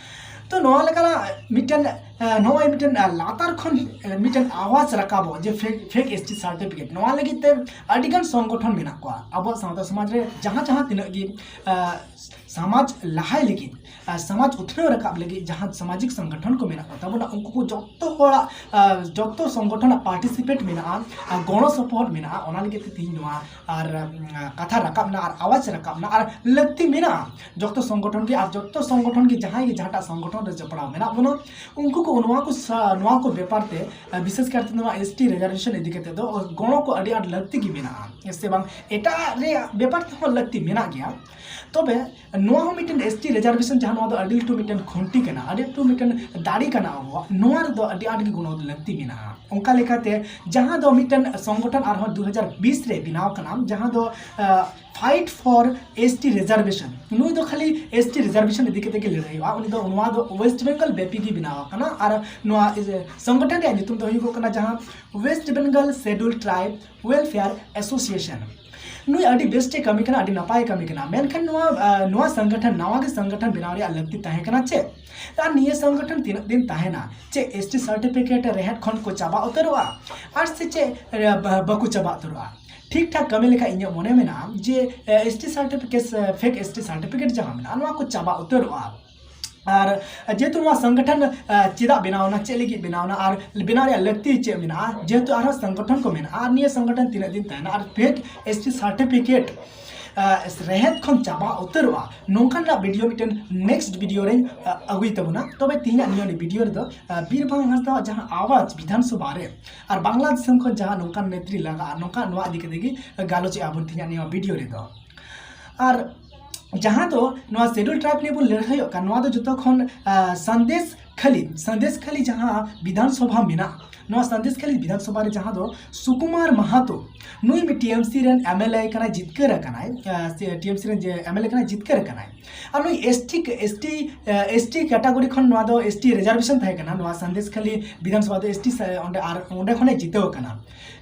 ᱛᱚ ᱱᱚᱣᱟ ᱞᱮᱠᱟᱱᱟᱜ ᱢᱤᱫᱴᱮᱱ, ᱮ, ᱱᱚᱜᱼᱚᱭ ᱢᱤᱫᱴᱮᱱ, ᱮ, ᱞᱟᱛᱟᱨ ᱠᱷᱚᱱ, ᱮ, ᱢᱤᱫᱴᱮᱱ ᱟᱣᱟᱡᱽ ᱨᱟᱠᱟᱵᱚᱜ ᱡᱮ ᱯᱷᱮᱠ, ᱯᱷᱮᱠ ᱮᱥᱴᱤ ᱥᱟᱨᱴᱤᱯᱷᱤᱠᱮᱴ, ᱱᱚᱣᱟ ᱞᱟᱹᱜᱤᱫ ᱛᱮ ᱟᱹᱰᱤᱜᱟᱱ ᱥᱚᱝᱜᱚᱴᱷᱚᱱ ᱢᱮᱱᱟᱜ ᱠᱚᱣᱟ ᱟᱵᱚᱣᱟᱜ ᱥᱟᱶᱛᱟ ᱥᱚᱢᱟᱡᱽ ᱨᱮ᱾ ᱡᱟᱦᱟᱸ ᱡᱟᱦᱟᱸ ᱛᱤᱱᱟᱹᱜ ᱜᱮ, ᱮ, ᱥᱚᱢᱟᱡᱽ ᱞᱟᱦᱟᱭ ᱞᱟᱹᱜᱤᱫ, ᱟᱨ ᱥᱚᱢᱟᱡᱽ ᱩᱛᱱᱟᱹᱣ ᱨᱟᱠᱟᱵ ᱞᱟᱹᱜᱤᱫ ᱡᱟᱦᱟᱸ ᱥᱟᱢᱟᱡᱤᱠ ᱥᱚᱝᱜᱚᱴᱷᱚᱱ ᱠᱚ ᱢᱮᱱᱟᱜ ᱠᱚ ᱛᱟᱵᱚᱱᱟ, ᱩᱱᱠᱩ ᱠᱚ ᱡᱚᱛᱚ ᱦᱚᱲᱟᱜ, ᱟᱨ ᱡᱚᱛᱚ ᱥᱚᱝᱜᱚᱴᱷᱚᱱᱟᱜ ᱯᱟᱨᱴᱤᱥᱤᱯᱮᱴ ᱢᱮᱱᱟᱜᱼᱟ, ᱟᱨ ᱜᱚᱲᱚ ᱥᱚᱯᱚᱦᱚᱫ ᱢᱮᱱᱟᱜᱼᱟ᱾ ᱚᱱᱟ ᱞᱟᱹᱜᱤᱫ ᱛᱮ ᱛᱮᱦᱮᱧ ᱱᱚᱣᱟ ᱟᱨ, ᱩᱢ, ᱠᱟᱛᱷᱟ ᱨᱟᱠᱟᱵ ᱮᱱᱟ ᱟᱨ ᱟᱣᱟᱡᱽ ᱨᱟᱠᱟᱵ ᱮᱱᱟ ᱟᱨ ᱞᱟᱹᱠᱛᱤ ᱢᱮᱱᱟᱜᱼᱟ᱾ ᱡᱚᱛᱚ ᱥᱚᱝᱜᱚᱴᱷᱚᱱ ᱜᱮ ᱟᱨ ᱡᱚᱛᱚ ᱥᱚᱝᱜᱚᱴᱷᱚᱱ ᱜᱮ ᱡᱟᱦᱟᱸᱭ ᱜᱮ ᱡᱟᱦᱟᱸᱴᱟᱜ ᱥᱚᱝᱜᱚᱴᱷᱚᱱ ᱨᱮ ᱡᱚᱯᱲᱟᱣ ᱢᱮᱱᱟᱜ ᱵᱚᱱᱟ, ᱩᱱᱠᱩ ᱠᱚ ᱱᱚᱣᱟ ᱠᱚ ᱥᱟ-, ᱱᱚᱣᱟ ᱠᱚ ᱵᱮᱯᱟᱨ ᱛᱮ, ᱟᱨ ᱵᱤᱥᱮᱥ ᱠᱟᱨᱛᱮ ᱱᱚᱣᱟ ᱮᱥ ᱴᱤ ᱨᱤᱡᱟᱨᱵᱷᱮᱥᱚᱱ ᱤᱫᱤ ᱠᱟᱛᱮ ᱫᱚ ᱜᱚᱲᱚ ᱠᱚ ᱟᱹᱰᱤ ᱟᱸᱴ ᱞᱟᱹᱠᱛᱤ ᱜᱮ ᱢᱮᱱᱟᱜᱼᱟ, ᱥᱮ ᱵᱟᱝ? ᱮᱴᱟᱜ ᱨᱮᱭᱟᱜ ᱵᱮᱯᱟᱨ ᱛᱮᱦᱚᱸ ᱞᱟᱹᱠᱛᱤ ᱢᱮᱱᱟᱜ ᱜᱮᱭᱟ᱾ ᱛᱚᱵᱮ ᱱᱚᱣᱟ ᱦᱚᱸ ᱢᱤᱫᱴᱮᱱ ᱮᱥ ᱴᱤ ᱨᱤᱡᱟᱨᱵᱷᱮᱥᱚᱱ, ᱡᱟᱦᱟᱸ ᱱᱚᱣᱟ ᱫᱚ ᱟᱹᱰᱤ ᱞᱟᱹᱴᱩ ᱢᱤᱫᱴᱮᱱ ᱠᱷᱩᱱᱴᱤ ᱠᱟᱱᱟ, ᱟᱹᱰᱤ ᱞᱟᱹᱴᱩ ᱢᱤᱫᱴᱮᱱ ᱫᱟᱲᱮ ᱠᱟᱱᱟ ᱟᱵᱚᱣᱟᱜ, ᱱᱚᱣᱟ ᱨᱮᱫᱚ ᱟᱹᱰᱤ ᱟᱸᱴ ᱜᱮ ᱜᱚᱲᱚ ᱞᱟᱹᱠᱛᱤ ᱢᱮᱱᱟᱜᱼᱟ᱾ ᱚᱱᱠᱟ ᱞᱮᱠᱟᱛᱮ ᱡᱟᱦᱟᱸ ᱫᱚ ᱢᱤᱫᱴᱮᱱ ᱥᱚᱝᱜᱚᱴᱷᱚᱱ ᱟᱨᱦᱚᱸ ᱫᱩ ᱦᱟᱡᱟᱨ ᱵᱤᱥ ᱨᱮ ᱵᱮᱱᱟᱣ ᱠᱟᱱᱟ, ᱡᱟᱦᱟᱸ ᱫᱚ, ᱟᱸ, Fight for S T Reservation᱾ ᱱᱩᱭ ᱫᱚ ᱠᱷᱟᱹᱞᱤ ᱮᱥ ᱴᱤ ᱨᱤᱡᱟᱨᱵᱷᱮᱥᱚᱱ ᱤᱫᱤ ᱠᱟᱛᱮ ᱜᱮ ᱞᱟᱹᱲᱦᱟᱹᱭᱚᱜᱼᱟ᱾ ᱩᱱᱤ ᱫᱚ ᱱᱚᱣᱟ ᱫᱚ ᱳᱭᱮᱥᱴ ᱵᱮᱝᱜᱚᱞ ᱵᱮᱯᱤ ᱜᱮ ᱵᱮᱱᱟᱣ ᱟᱠᱟᱱᱟ᱾ ᱟᱨ ᱱᱚᱣᱟ, ᱮ, ᱥᱚᱝᱜᱚᱴᱷᱚᱱ ᱨᱮᱭᱟᱜ ᱧᱩᱛᱩᱢ ᱫᱚ ᱦᱩᱭᱩᱜᱚᱜ ᱠᱟᱱᱟ ᱡᱟᱦᱟᱸ West Bengal Scheduled Tribe Welfare Association᱾ ᱱᱩᱭ ᱟᱹᱰᱤ ᱵᱮᱥᱴ ᱮ ᱠᱟᱹᱢᱤ ᱠᱟᱱᱟ, ᱟᱹᱰᱤ ᱱᱟᱯᱟᱭ ᱮ ᱠᱟᱹᱢᱤ ᱠᱟᱱᱟ᱾ ᱢᱮᱱᱠᱷᱟᱱ ᱱᱚᱣᱟ, ᱟᱨ, ᱱᱚᱣᱟ ᱥᱚᱝᱜᱚᱴᱷᱚᱱ, ᱱᱟᱣᱟ ᱜᱮ ᱥᱚᱝᱜᱚᱴᱷᱚᱱ ᱵᱮᱱᱟᱣ ᱨᱮᱭᱟᱜ ᱞᱟᱹᱠᱛᱤ ᱛᱟᱦᱮᱸ ᱠᱟᱱᱟ ᱪᱮᱫ? ᱟᱨ ᱱᱤᱭᱟᱹ ᱥᱚᱝᱜᱚᱴᱷᱚᱱ ᱛᱤᱱᱟᱹᱜ ᱫᱤᱱ ᱛᱟᱦᱮᱱᱟ? ᱪᱮᱫ ᱮᱥ ᱴᱤ ᱥᱟᱨᱴᱤᱯᱷᱤᱠᱮᱴ ᱨᱮᱦᱮᱫ ᱠᱷᱚᱱ ᱠᱚ ᱪᱟᱵᱟ ᱩᱛᱟᱹᱨᱚᱜᱼᱟ? ᱟᱨ ᱥᱮ ᱪᱮᱫ, ᱮ, ᱵᱟ-, ᱵᱟᱠᱚ ᱪᱟᱵᱟ ᱩᱛᱟᱹᱨᱚᱜᱼᱟ? ᱴᱷᱤᱠ ᱴᱷᱟᱠ ᱠᱟᱹᱢᱤ ᱞᱮᱠᱷᱟᱱ ᱤᱧᱟᱹᱜ ᱢᱚᱱᱮ ᱢᱮᱱᱟᱜᱼᱟ ᱡᱮ, ᱮ, ᱮᱥ ᱴᱤ ᱥᱟᱨᱴᱤᱯᱷᱤᱠᱮᱴ, ᱮ, ᱯᱷᱮᱠ ᱮᱥ ᱴᱤ ᱥᱟᱨᱴᱤᱯᱷᱤᱠᱮᱴ ᱡᱟᱦᱟᱸ ᱢᱮᱱᱟᱜᱼᱟ, ᱱᱚᱣᱟ ᱠᱚ ᱪᱟᱵᱟ ᱩᱛᱟᱹᱨᱚᱜᱼᱟ᱾ ᱟᱨ ᱡᱮᱦᱮᱛᱩ ᱱᱚᱣᱟ ᱥᱚᱝᱜᱚᱴᱷᱚᱱ, ᱮ, ᱪᱮᱫᱟᱜ ᱵᱮᱱᱟᱣ ᱮᱱᱟ, ᱪᱮᱫ ᱞᱟᱹᱜᱤᱫ ᱵᱮᱱᱟᱣ ᱮᱱᱟ, ᱟᱨ ᱵᱮᱱᱟᱣ ᱨᱮᱭᱟᱜ ᱞᱟᱹᱠᱛᱤ ᱪᱮᱫ ᱢᱮᱱᱟᱜᱼᱟ? ᱡᱮᱦᱮᱛᱩ ᱟᱨᱦᱚᱸ ᱥᱚᱝᱜᱚᱴᱷᱚᱱ ᱠᱚ ᱢᱮᱱᱟᱜᱼᱟ, ᱟᱨ ᱱᱤᱭᱟᱹ ᱥᱚᱝᱜᱚᱴᱷᱚᱱ ᱛᱤᱱᱟᱹᱜ ᱫᱤᱱ ᱛᱟᱦᱮᱱᱟ, ᱟᱨ ᱯᱷᱮᱠ ᱮᱥ ᱴᱤ ᱥᱟᱨᱴᱤᱯᱷᱤᱠᱮᱴ, ᱮ, ᱨᱮᱦᱮᱫ ᱠᱷᱚᱱ ᱪᱟᱵᱟ ᱩᱛᱟᱹᱨᱚᱜᱼᱟ, ᱱᱚᱝᱠᱟᱱᱟᱜ ᱵᱷᱤᱰᱤᱭᱳ ᱢᱤᱫᱴᱮᱱ ᱱᱮᱠᱥᱴ ᱵᱷᱤᱰᱤᱭᱳ ᱨᱮᱧ, ᱮ, ᱟᱹᱜᱩᱭ ᱛᱟᱵᱚᱱᱟ᱾ ᱛᱚᱵᱮ ᱛᱮᱦᱮᱧᱟᱜ ᱱᱤᱭᱟᱹ ᱵᱷᱤᱰᱤᱭᱳ ᱨᱮᱫᱚ, ᱮ, ᱵᱤᱨ ᱵᱷᱟᱝ ᱦᱟᱸᱥᱫᱟᱣᱟᱜ ᱡᱟᱦᱟᱸ ᱟᱣᱟᱡᱽ ᱵᱤᱫᱷᱟᱱ ᱥᱚᱵᱷᱟ ᱨᱮ ᱟᱨ ᱵᱟᱝᱞᱟ ᱫᱤᱥᱚᱢ ᱠᱷᱚᱱ ᱡᱟᱦᱟᱸ ᱱᱚᱝᱠᱟᱱ ᱱᱮᱛᱨᱤ ᱞᱟᱜᱟᱜᱼᱟ, ᱱᱚᱝᱠᱟ ᱱᱚᱣᱟ ᱤᱫᱤ ᱠᱟᱛᱮ ᱜᱮ ᱜᱟᱞᱚᱪᱮᱜᱼᱟ ᱵᱚᱱ ᱛᱮᱦᱮᱧᱟᱜ ᱱᱤᱭᱟᱹ ᱵᱷᱤᱰᱤᱭᱳ ᱨᱮᱫᱚ᱾ ᱟᱨ ᱡᱟᱦᱟᱸ ᱫᱚ ᱱᱚᱣᱟ ᱥᱮᱰᱩᱞ ᱴᱨᱟᱭᱤᱵᱽ ᱱᱤᱭᱮ ᱵᱚᱱ ᱞᱟᱹᱲᱦᱟᱹᱭᱚᱜ ᱠᱟᱱ, ᱱᱚᱣᱟ ᱫᱚ ᱡᱚᱛᱚ ᱠᱷᱚᱱ, ᱟ, ᱥᱟᱸᱫᱮᱥ ᱠᱷᱟᱹᱞᱤ, ᱥᱟᱸᱫᱮᱥ ᱠᱷᱟᱹᱞᱤ ᱡᱟᱦᱟᱸ ᱵᱤᱫᱷᱟᱱ ᱥᱚᱵᱷᱟ ᱢᱮᱱᱟᱜᱼᱟ, ᱱᱚᱣᱟ ᱥᱟᱸᱫᱮᱥ ᱠᱷᱟᱹᱞᱤ ᱵᱤᱫᱷᱟᱱ ᱥᱚᱵᱷᱟ ᱨᱮ ᱡᱟᱦᱟᱸ ᱫᱚ ᱥᱩᱠᱩᱢᱟᱨ ᱢᱟᱦᱟᱛᱚ, ᱱᱩᱭ ᱢᱤᱫ ᱴᱤ ᱮᱢ ᱥᱤ ᱨᱮᱱ ᱮᱢ ᱮᱞ ᱮ ᱠᱟᱱᱟᱭ, ᱡᱤᱛᱠᱟᱹᱨ ᱟᱠᱟᱱᱟᱭ, ᱟ, ᱥᱮ ᱴᱤ ᱮᱢ ᱥᱤ ᱨᱮᱱ ᱡᱮ ᱮᱢ ᱮᱞ ᱮ ᱠᱟᱱᱟᱭ, ᱡᱤᱛᱠᱟᱹᱨ ᱟᱠᱟᱱᱟᱭ᱾ ᱟᱨ ᱱᱩᱭ ᱮᱥ ᱴᱤ, ᱮᱥ ᱴᱤ, ᱮ, ᱮᱥ ᱴᱤ ᱠᱮᱴᱟᱜᱚᱨᱤ ᱠᱷᱚᱱ ᱱᱚᱣᱟ ᱫᱚ ᱮᱥ ᱴᱤ ᱨᱤᱡᱟᱨᱵᱷᱮᱥᱚᱱ ᱛᱟᱦᱮᱸ ᱠᱟᱱᱟ, ᱱᱚᱣᱟ ᱥᱟᱸᱫᱮᱥ ᱠᱷᱟᱹᱞᱤ ᱵᱤᱫᱷᱟᱱ ᱥᱚᱵᱷᱟ ᱫᱚ ᱮᱥ ᱴᱤ ᱥᱟ-, ᱚᱸᱰᱮ, ᱟᱨ ᱚᱸᱰᱮ ᱠᱷᱚᱱᱮ ᱡᱤᱛᱟᱹᱣ ᱟᱠᱟᱱᱟ᱾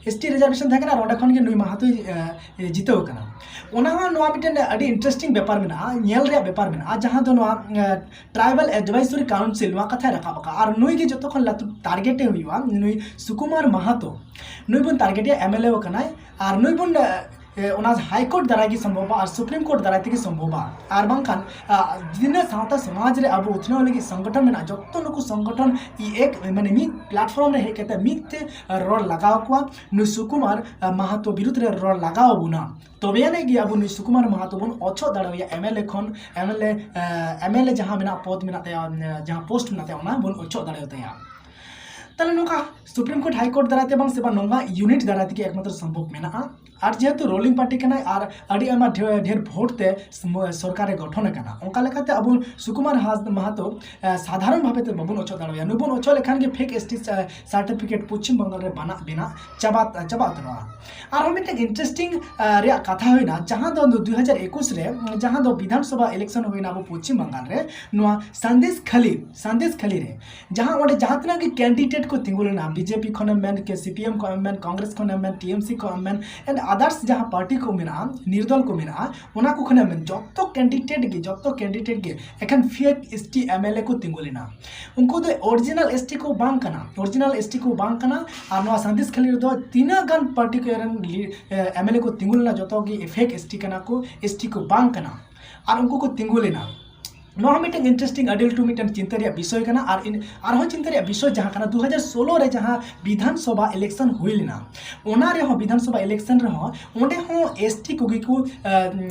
ᱮᱥ ᱴᱤ ᱨᱤᱡᱟᱨᱵᱷᱮᱥᱚᱱ ᱛᱟᱦᱮᱸ ᱠᱟᱱᱟ ᱟᱨ ᱚᱸᱰᱮ ᱠᱷᱚᱱ ᱜᱮ ᱱᱩᱭ ᱢᱟᱦᱟᱛᱚᱭ, ᱮ, ᱮ, ᱡᱤᱛᱟᱹᱣ ᱟᱠᱟᱱᱟ᱾ ᱚᱱᱟ ᱦᱚᱸ ᱱᱚᱣᱟ ᱢᱤᱫᱴᱮᱱ ᱟᱹᱰᱤ ᱤᱱᱴᱟᱨᱮᱥᱴᱤᱝ ᱵᱮᱯᱟᱨ ᱢᱮᱱᱟᱜᱼᱟ, ᱧᱮᱞ ᱨᱮᱭᱟᱜ ᱵᱮᱯᱟᱨ ᱢᱮᱱᱟᱜᱼᱟ, ᱡᱟᱦᱟᱸ ᱫᱚ ᱱᱚᱣᱟ, ᱮ, ᱴᱨᱟᱭᱵᱟᱞ ᱮᱰᱵᱟᱭᱡᱚᱨᱤ ᱠᱟᱣᱩᱱᱥᱤᱞ ᱱᱚᱣᱟ ᱠᱟᱛᱷᱟᱭ ᱨᱟᱠᱟᱵ ᱟᱠᱟᱫᱼᱟ᱾ ᱟᱨ ᱱᱩᱭ ᱜᱮ ᱡᱚᱛᱚ ᱠᱷᱚᱱ ᱞᱟᱹᱴᱩ ᱴᱟᱨᱜᱮᱴ ᱮ ᱦᱩᱭᱩᱜᱼᱟ, ᱱᱩᱭ ᱥᱩᱠᱩᱢᱟᱨ ᱢᱟᱦᱟᱛᱚ, ᱱᱩᱭ ᱵᱚᱱ ᱴᱟᱨᱜᱮᱴ ᱮᱭᱟ, ᱮᱢ ᱮᱞ ᱮ ᱠᱟᱱᱟᱭ᱾ ᱟᱨ ᱱᱩᱭ ᱵᱚᱱ, ᱮ, ᱚᱱᱟ ᱦᱟᱭ ᱠᱳᱨᱴ ᱫᱟᱨᱟᱭ ᱜᱮ ᱥᱚᱢᱵᱷᱚᱵᱟ ᱟᱨ ᱥᱩᱯᱨᱤᱢ ᱠᱳᱨᱴ ᱫᱟᱨᱟᱭ ᱛᱮᱜᱮ ᱥᱚᱢᱵᱷᱚᱵᱟ᱾ ᱟᱨ ᱵᱟᱝᱠᱷᱟᱱ ᱛᱤᱱᱟᱹᱜ ᱥᱟᱶᱛᱟ ᱥᱚᱢᱟᱡᱽ ᱨᱮ ᱟᱵᱚ ᱩᱛᱱᱟᱹᱣ ᱞᱟᱹᱜᱤᱫ ᱥᱚᱝᱜᱚᱴᱷᱚᱱ ᱢᱮᱱᱟᱜᱼᱟ, ᱡᱚᱛᱚ ᱱᱩᱠᱩ ᱥᱚᱝᱜᱚᱴᱷᱚᱱ ᱮᱠ ᱢᱟᱱᱮ ᱢᱤᱫ ᱯᱞᱟᱴᱯᱷᱚᱨᱢ ᱨᱮ ᱦᱮᱡ ᱠᱟᱛᱮ ᱢᱤᱫ ᱛᱮ ᱨᱚᱲ ᱞᱟᱜᱟᱣ ᱠᱚᱣᱟ᱾ ᱱᱩᱭ ᱥᱩᱠᱩᱢᱟᱨ ᱢᱟᱦᱟᱛᱚ ᱵᱤᱨᱩᱫᱷ ᱨᱮ ᱨᱚᱲ ᱞᱟᱜᱟᱣ ᱟᱵᱚᱱᱟ, ᱛᱚᱵᱮ ᱟᱹᱱᱤᱡ ᱜᱮ ᱟᱵᱚ ᱱᱩᱭ ᱥᱩᱠᱩᱢᱟᱨ ᱢᱟᱦᱟᱛᱚ ᱵᱚᱱ ᱚᱪᱚᱜ ᱫᱟᱲᱮᱣᱟᱭᱟ ᱮᱢ ᱮᱞ ᱮ ᱠᱷᱚᱱ, M L A M L A ᱡᱟᱦᱟᱸ ᱢᱮᱱᱟᱜ ᱯᱚᱫᱽ ᱢᱮᱱᱟᱜ ᱛᱟᱭᱟ, ᱡᱟᱦᱟᱸ ᱯᱳᱥᱴ ᱢᱮᱱᱟᱜ ᱛᱟᱭᱟ, ᱚᱱᱟ ᱵᱚᱱ ᱚᱪᱚᱜ ᱫᱟᱲᱮᱭᱟᱛᱟᱭᱟ᱾ ᱛᱟᱦᱚᱞᱮ ᱱᱚᱝᱠᱟ ᱥᱩᱯᱨᱤᱢ ᱠᱳᱨᱴ ᱦᱟᱭ ᱠᱳᱨᱴ ᱫᱟᱨᱟᱭ ᱛᱮ ᱵᱟᱝ ᱥᱮ ᱵᱟᱝ ᱱᱚᱝᱠᱟ ᱤᱭᱩᱱᱤᱴ ᱫᱟᱨᱟᱭ ᱛᱮᱜᱮ ᱮᱠᱢᱟᱛᱨᱚ ᱥᱚᱢᱵᱷᱚᱵ ᱢᱮᱱᱟᱜᱼᱟ᱾ ᱟᱨ ᱡᱮᱦᱮᱛᱩ ᱨᱩᱞᱤᱝ ᱯᱟᱨᱴᱤ ᱠᱟᱱᱟᱭ ᱟᱨ ᱟᱹᱰᱤ ᱟᱭᱢᱟ ᱰᱷᱮᱨ ᱰᱷᱮᱨ ᱵᱷᱳᱴ ᱛᱮ ᱥᱚᱨᱠᱟᱨ ᱮ ᱜᱚᱴᱷᱚᱱ ᱟᱠᱟᱱᱟ, ᱚᱱᱠᱟ ᱞᱮᱠᱟᱛᱮ ᱟᱵᱚ ᱥᱩᱠᱩᱢᱟᱨ ᱦᱟᱸᱥ ᱢᱟᱦᱟᱛᱚ ᱥᱟᱫᱷᱟᱨᱚᱱ ᱵᱷᱟᱵᱮ ᱛᱮ ᱵᱟᱵᱚᱱ ᱚᱪᱚᱜ ᱫᱟᱲᱮᱣᱟᱭᱟ᱾ ᱱᱩᱭ ᱵᱚᱱ ᱚᱪᱚᱜ ᱞᱮᱠᱷᱟᱱ ᱜᱮ ᱯᱷᱮᱠ ᱮᱥ ᱴᱤ ᱥᱟᱨᱴᱤᱯᱷᱤᱠᱮᱴ ᱯᱚᱪᱷᱤᱢ ᱵᱟᱝᱜᱟᱞ ᱨᱮ ᱵᱟᱱᱟᱜ ᱵᱮᱱᱟᱜ ᱪᱟᱵᱟ ᱪᱟᱵᱟ ᱩᱛᱟᱹᱨᱚᱜᱼᱟ᱾ ᱟᱨᱦᱚᱸ ᱢᱤᱫᱴᱮᱱ ᱤᱱᱴᱟᱨᱮᱥᱴᱤᱝ ᱨᱮᱭᱟᱜ ᱠᱟᱛᱷᱟ ᱦᱩᱭᱱᱟ, ᱡᱟᱦᱟᱸ ᱫᱚ ᱫᱩ ᱦᱟᱡᱟᱨ ᱮᱠᱩᱥ ᱨᱮ ᱡᱟᱦᱟᱸ ᱫᱚ ᱵᱤᱫᱷᱟᱱ ᱥᱚᱵᱷᱟ ᱤᱞᱮᱠᱥᱚᱱ ᱦᱩᱭᱱᱟ ᱟᱵᱚ ᱯᱚᱪᱷᱤᱢ ᱵᱟᱝᱜᱟᱞ ᱨᱮ, ᱱᱚᱣᱟ ᱥᱟᱸᱫᱮᱥ ᱠᱷᱟᱹᱞᱤ ᱥᱟᱸᱫᱮᱥ ᱠᱷᱟᱹᱞᱤ ᱨᱮ ᱡᱟᱦᱟᱸ ᱚᱸᱰᱮ ᱡᱟᱦᱟᱸ ᱛᱤᱱᱟᱹᱜ ᱜᱮ ᱠᱮᱱᱰᱤᱰᱮᱴ ᱠᱚ ᱛᱤᱸᱜᱩ ᱞᱮᱱᱟ, ᱵᱤᱡᱮᱯᱤ ᱠᱷᱚᱱᱮᱢ ᱢᱮᱱ ᱠᱮ ᱥᱤᱯᱤᱮᱢ ᱠᱷᱚᱱᱮᱢ ᱢᱮᱱ, ᱠᱚᱝᱜᱨᱮᱥ ᱠᱷᱚᱱᱮᱢ ᱢᱮᱱ, ᱴᱤᱮᱢᱥᱤ ᱠᱷᱚᱱᱮᱢ ᱢᱮᱱ, and others ᱡᱟᱦᱟᱸ ᱯᱟᱨᱴᱤ ᱠᱚ ᱢᱮᱱᱟᱜᱼᱟ, ᱱᱤᱨᱫᱚᱞ ᱠᱚ ᱢᱮᱱᱟᱜᱼᱟ, ᱚᱱᱟ ᱠᱚ ᱠᱷᱚᱱᱮᱢ ᱢᱮᱱ, ᱡᱚᱛᱚ ᱠᱮᱱᱰᱤᱰᱮᱴ ᱜᱮ ᱡᱚᱛᱚ ᱠᱮᱱᱰᱤᱰᱮᱴ ᱜᱮ ᱮᱠᱷᱮᱱ fake S T M L A ᱠᱚ ᱛᱤᱸᱜᱩ ᱞᱮᱱᱟ᱾ ᱩᱱᱠᱩ ᱫᱚ ᱚᱨᱤᱡᱤᱱᱟᱞ ᱮᱥ ᱴᱤ ᱠᱚ ᱵᱟᱝ ᱠᱟᱱᱟ, ᱚᱨᱤᱡᱤᱱᱟᱞ ᱮᱥ ᱴᱤ ᱠᱚ ᱵᱟᱝ ᱠᱟᱱᱟ᱾ ᱟᱨ ᱱᱚᱣᱟ ᱥᱟᱸᱫᱮᱥ ᱠᱷᱟᱹᱞᱤ ᱨᱮᱫᱚ ᱛᱤᱱᱟᱹᱜ ᱜᱟᱱ ᱯᱟᱨᱴᱤ ᱠᱚ ᱨᱮᱱ ᱮᱢ ᱮᱞ ᱮ ᱠᱚ ᱛᱤᱸᱜᱩ ᱞᱮᱱᱟ, ᱡᱚᱛᱚ ᱜᱮ ᱯᱷᱮᱠ ᱮᱥ ᱴᱤ ᱠᱟᱱᱟ ᱠᱚ, ᱮᱥ ᱴᱤ ᱠᱚ ᱵᱟᱝ ᱠᱟᱱᱟ᱾ ᱟᱨ ᱩᱱᱠᱩ ᱠᱚ ᱛᱤᱸᱜᱩ ᱞᱮᱱᱟ᱾ ᱱᱚᱣᱟ ᱦᱚᱸ ᱢᱤᱫᱴᱮᱱ ᱤᱱᱴᱟᱨᱮᱥᱴᱤᱝ, ᱟᱹᱰᱤ ᱞᱟᱹᱴᱩ ᱢᱤᱫᱴᱮᱱ ᱪᱤᱱᱛᱟᱹ ᱨᱮᱭᱟᱜ ᱵᱤᱥᱚᱭ ᱠᱟᱱᱟ᱾ ᱟᱨ ᱤᱱ- ᱟᱨᱦᱚᱸ ᱪᱤᱱᱛᱟᱹ ᱨᱮᱭᱟᱜ ᱵᱤᱥᱚᱭ ᱡᱟᱦᱟᱸ ᱠᱟᱱᱟ, ᱫᱩ ᱦᱟᱡᱟᱨ ᱥᱳᱞᱳ ᱨᱮ ᱡᱟᱦᱟᱸ ᱵᱤᱫᱷᱟᱱ ᱥᱚᱵᱷᱟ ᱤᱞᱮᱠᱥᱚᱱ ᱦᱩᱭ ᱞᱮᱱᱟ, ᱚᱱᱟ ᱨᱮᱦᱚᱸ, ᱵᱤᱫᱷᱟᱱ ᱥᱚᱵᱷᱟ ᱤᱞᱮᱠᱥᱚᱱ ᱨᱮᱦᱚᱸ ᱚᱸᱰᱮ ᱦᱚᱸ ᱮᱥ ᱴᱤ ᱠᱚᱜᱮ ᱠᱚ, ᱟᱸ,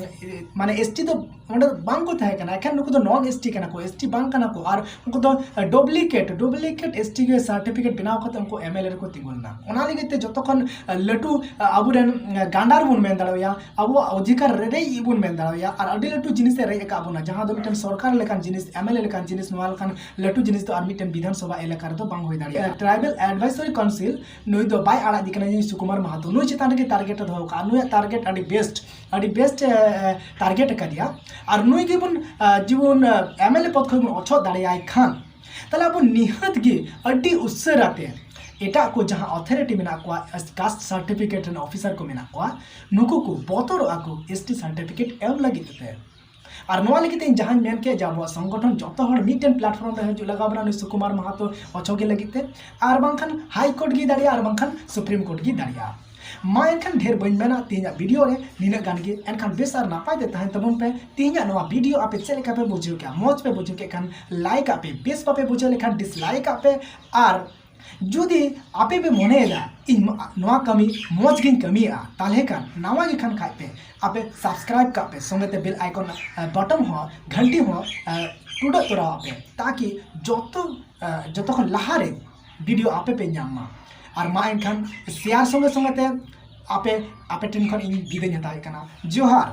ᱢᱟᱱᱮ ᱮᱥ ᱴᱤ ᱫᱚ ᱚᱸᱰᱮ ᱵᱟᱝ ᱠᱚ ᱛᱟᱦᱮᱸ ᱠᱟᱱᱟ, ᱮᱠᱷᱮᱱ ᱱᱩᱠᱩ ᱫᱚ ᱱᱚᱱ ᱮᱥ ᱴᱤ ᱠᱟᱱᱟ ᱠᱚ, ᱮᱥ ᱴᱤ ᱵᱟᱝ ᱠᱟᱱᱟ ᱠᱚ᱾ ᱟᱨ ᱩᱱᱠᱩ ᱫᱚ ᱰᱩᱯᱞᱤᱠᱮᱴ ᱰᱩᱯᱞᱤᱠᱮᱴ ᱮᱥ ᱴᱤ ᱜᱮ ᱥᱟᱨᱴᱤᱯᱷᱤᱠᱮᱴ ᱵᱮᱱᱟᱣ ᱠᱟᱛᱮ ᱩᱱᱠᱩ ᱮᱢ ᱮᱞ ᱮ ᱨᱮᱠᱚ ᱛᱤᱸᱜᱩ ᱞᱮᱱᱟ᱾ ᱚᱱᱟ ᱞᱟᱹᱜᱤᱫ ᱛᱮ ᱡᱚᱛᱚ ᱠᱷᱚᱱ ᱞᱟᱹᱴᱩ ᱟᱵᱚᱨᱮᱱ ᱜᱟᱸᱰᱟᱨ ᱵᱚᱱ ᱢᱮᱱ ᱫᱟᱲᱮᱣᱟᱭᱟ, ᱟᱵᱚᱣᱟᱜ ᱚᱫᱷᱤᱠᱟᱨ ᱨᱮ ᱨᱮᱡ ᱵᱚᱱ ᱢᱮᱱ ᱫᱟᱲᱮᱣᱟᱭᱟ᱾ ᱟᱨ ᱟᱹᱰᱤ ᱞᱟᱹᱴᱩ ᱡᱤᱱᱤᱥ ᱮ ᱨᱮᱡ ᱟᱠᱟᱫ ᱵᱚᱱᱟ, ᱡᱟᱦᱟᱸ ᱫᱚ ᱢᱤᱫᱴᱮᱱ ᱥᱚᱨᱠᱟᱨ ᱞᱮᱠᱟᱱ ᱡᱤᱱᱤᱥ, ᱮᱢ ᱮᱞ ᱮ ᱞᱮᱠᱟᱱ ᱡᱤᱱᱤᱥ, ᱱᱚᱣᱟ ᱞᱮᱠᱟᱱ ᱞᱟᱹᱴᱩ ᱡᱤᱱᱤᱥ ᱫᱚ ᱟᱨ ᱢᱤᱫᱴᱮᱱ ᱵᱤᱫᱷᱟᱱ ᱥᱚᱵᱷᱟ ᱮᱞᱟᱠᱟ ᱨᱮᱫᱚ ᱵᱟᱝ ᱦᱩᱭ ᱫᱟᱲᱮᱭᱟᱜᱼᱟ᱾ ᱴᱨᱟᱭᱵᱟᱞ ᱮᱰᱵᱟᱭᱥᱚᱨᱤ ᱠᱟᱣᱩᱱᱥᱤᱞ ᱱᱩᱭ ᱫᱚ ᱵᱟᱭ ᱟᱲᱟᱜ ᱤᱫᱤ ᱠᱟᱱᱟ, ᱱᱩᱭ ᱥᱩᱠᱩᱢᱟᱨ ᱢᱟᱦᱟᱛᱚ᱾ ᱱᱩᱭ ᱪᱮᱛᱟᱱ ᱨᱮᱜᱮ ᱴᱟᱨᱜᱮᱴ ᱮ ᱫᱚᱦᱚ ᱠᱟᱜᱼᱟ᱾ ᱱᱩᱭᱟᱜ ᱴᱟᱨᱜᱮᱴ ᱟᱹᱰᱤ ᱵᱮᱥᱴ, ᱟᱹᱰᱤ ᱵᱮᱥᱴ ᱮ ᱴᱟᱨᱜᱮᱴ ᱟᱠᱟᱫᱮᱭᱟ᱾ ᱟᱨ ᱱᱩᱭ ᱜᱮᱵᱚᱱ, ᱟᱸ, ᱡᱮᱵᱚᱱ ᱮᱢ ᱮᱞ ᱮ ᱯᱚᱫᱽ ᱠᱷᱚᱱ ᱵᱚᱱ ᱚᱪᱚᱜ ᱫᱟᱲᱮᱭᱟᱭ ᱠᱷᱟᱱ, ᱛᱟᱦᱞᱮ ᱟᱵᱚ ᱱᱤᱦᱟᱹᱛ ᱜᱮ ᱟᱹᱰᱤ ᱩᱥᱟᱹᱨᱟ ᱛᱮ ᱮᱴᱟᱜ ᱠᱚ ᱡᱟᱦᱟᱸ ᱚᱛᱷᱚᱨᱤᱴᱤ ᱢᱮᱱᱟᱜ ᱠᱚᱣᱟ, ᱠᱟᱥᱴ ᱥᱟᱨᱴᱤᱯᱷᱤᱠᱮᱴ ᱨᱮᱱ ᱚᱯᱷᱤᱥᱟᱨ ᱠᱚ ᱢᱮᱱᱟᱜ ᱠᱚᱣᱟ, ᱱᱩᱠᱩ ᱠᱚ ᱵᱚᱛᱚᱨᱚᱜᱼᱟ ᱠᱚ ᱮᱥ ᱴᱤ ᱥᱟᱨᱴᱤᱯᱷᱤᱠᱮᱴ ᱮᱢ ᱞᱟᱹᱜᱤᱫ ᱛᱮ᱾ ᱟᱨ ᱱᱚᱣᱟ ᱞᱟᱹᱜᱤᱫ ᱛᱮ ᱤᱧ ᱡᱟᱦᱟᱸᱧ ᱢᱮᱱ ᱠᱮᱫ, ᱡᱮ ᱟᱵᱚᱣᱟᱜ ᱥᱚᱝᱜᱚᱴᱷᱚᱱ ᱡᱚᱛᱚ ᱦᱚᱲ ᱢᱤᱫᱴᱮᱱ ᱯᱞᱟᱴᱯᱷᱚᱨᱢ ᱨᱮ ᱦᱤᱡᱩᱜ ᱞᱟᱜᱟᱣ ᱵᱚᱱᱟ ᱱᱩᱭ ᱥᱩᱠᱩᱢᱟᱨ ᱢᱟᱦᱟᱛᱚ ᱚᱪᱚᱜᱮ ᱞᱟᱹᱜᱤᱫ ᱛᱮ, ᱟᱨ ᱵᱟᱝᱠᱷᱟᱱ ᱦᱟᱭ ᱠᱳᱨᱴ ᱜᱮ ᱫᱟᱲᱮᱭᱟᱜᱼᱟ, ᱟᱨ ᱵᱟᱝᱠᱷᱟᱱ ᱥᱩᱯᱨᱤᱢ ᱠᱳᱨᱴ ᱜᱮ ᱫᱟᱲᱮᱭᱟᱜᱼᱟ᱾ ᱢᱟ ᱮᱱᱠᱷᱟᱱ ᱰᱷᱮᱨ ᱵᱟᱹᱧ ᱢᱮᱱᱟ ᱛᱮᱦᱮᱧᱟᱜ ᱵᱷᱤᱰᱤᱭᱳ ᱨᱮ ᱱᱤᱱᱟᱹᱜ ᱜᱟᱱ ᱜᱮ᱾ ᱮᱱᱠᱷᱟᱱ ᱵᱮᱥ ᱟᱨ ᱱᱟᱯᱟᱭ ᱛᱮ ᱛᱟᱦᱮᱱ ᱛᱟᱵᱚᱱ ᱯᱮ᱾ ᱛᱮᱦᱮᱧᱟᱜ ᱱᱚᱣᱟ ᱵᱷᱤᱰᱤᱭᱳ ᱟᱯᱮ ᱪᱮᱫ ᱞᱮᱠᱟ ᱯᱮ ᱵᱩᱡᱷᱟᱹᱣ ᱠᱮᱜᱼᱟ? ᱢᱚᱡᱽ ᱯᱮ ᱵᱩᱡᱷᱟᱹᱣ ᱠᱮᱫ ᱠᱷᱟᱱ ᱞᱟᱭᱤᱠ ᱟᱜ ᱯᱮ, ᱵᱮᱥ ᱵᱟᱯᱮ ᱵᱩᱡᱷᱟᱹᱣ ᱞᱮᱠᱷᱟᱱ ᱰᱤᱥᱞᱟᱭᱤᱠ ᱟᱜ ᱯᱮ᱾ ᱟᱨ ᱡᱩᱫᱤ ᱟᱯᱮ ᱯᱮ ᱢᱚᱱᱮᱭᱮᱫᱟ ᱤᱧ ᱱᱚᱣᱟ ᱠᱟᱹᱢᱤ ᱢᱚᱡᱽ ᱜᱤᱧ ᱠᱟᱹᱢᱤᱭᱮᱫᱼᱟ, ᱛᱟᱦᱚᱞᱮ ᱠᱷᱟᱱ ᱱᱟᱣᱟ ᱜᱮ ᱠᱷᱟᱱ ᱠᱷᱟᱡ ᱯᱮ ᱟᱯᱮ ᱥᱟᱵᱥᱠᱨᱟᱭᱤᱵ ᱠᱟᱜ ᱯᱮ, ᱥᱚᱸᱜᱮ ᱛᱮ ᱵᱮᱞ ᱟᱭᱠᱚᱱ ᱵᱟᱴᱚᱱ ᱦᱚᱸ, ᱜᱷᱟᱱᱴᱤ ᱦᱚᱸ ᱴᱩᱰᱟᱹᱜ ᱛᱚᱨᱟᱣᱟᱜ ᱯᱮ, ᱛᱟᱠᱤ ᱡᱚᱛᱚ ᱡᱚᱛᱚ ᱠᱷᱚᱱ ᱞᱟᱦᱟᱨᱮ ᱵᱷᱤᱰᱤᱭᱳ ᱟᱯᱮ ᱯᱮ ᱧᱟᱢ ᱢᱟ᱾ ᱟᱨ ᱢᱟ ᱮᱱᱠᱷᱟᱱ ᱥᱮᱭᱟᱨ ᱥᱚᱸᱜᱮ ᱥᱚᱸᱜᱮ ᱛᱮ ᱟᱯᱮ ᱟᱯᱮ ᱴᱷᱮᱱ ᱠᱷᱚᱱ ᱤᱧ ᱵᱤᱫᱟᱹᱧ ᱦᱟᱛᱟᱣᱮᱫ ᱠᱟᱱᱟ᱾ ᱡᱚᱦᱟᱨ᱾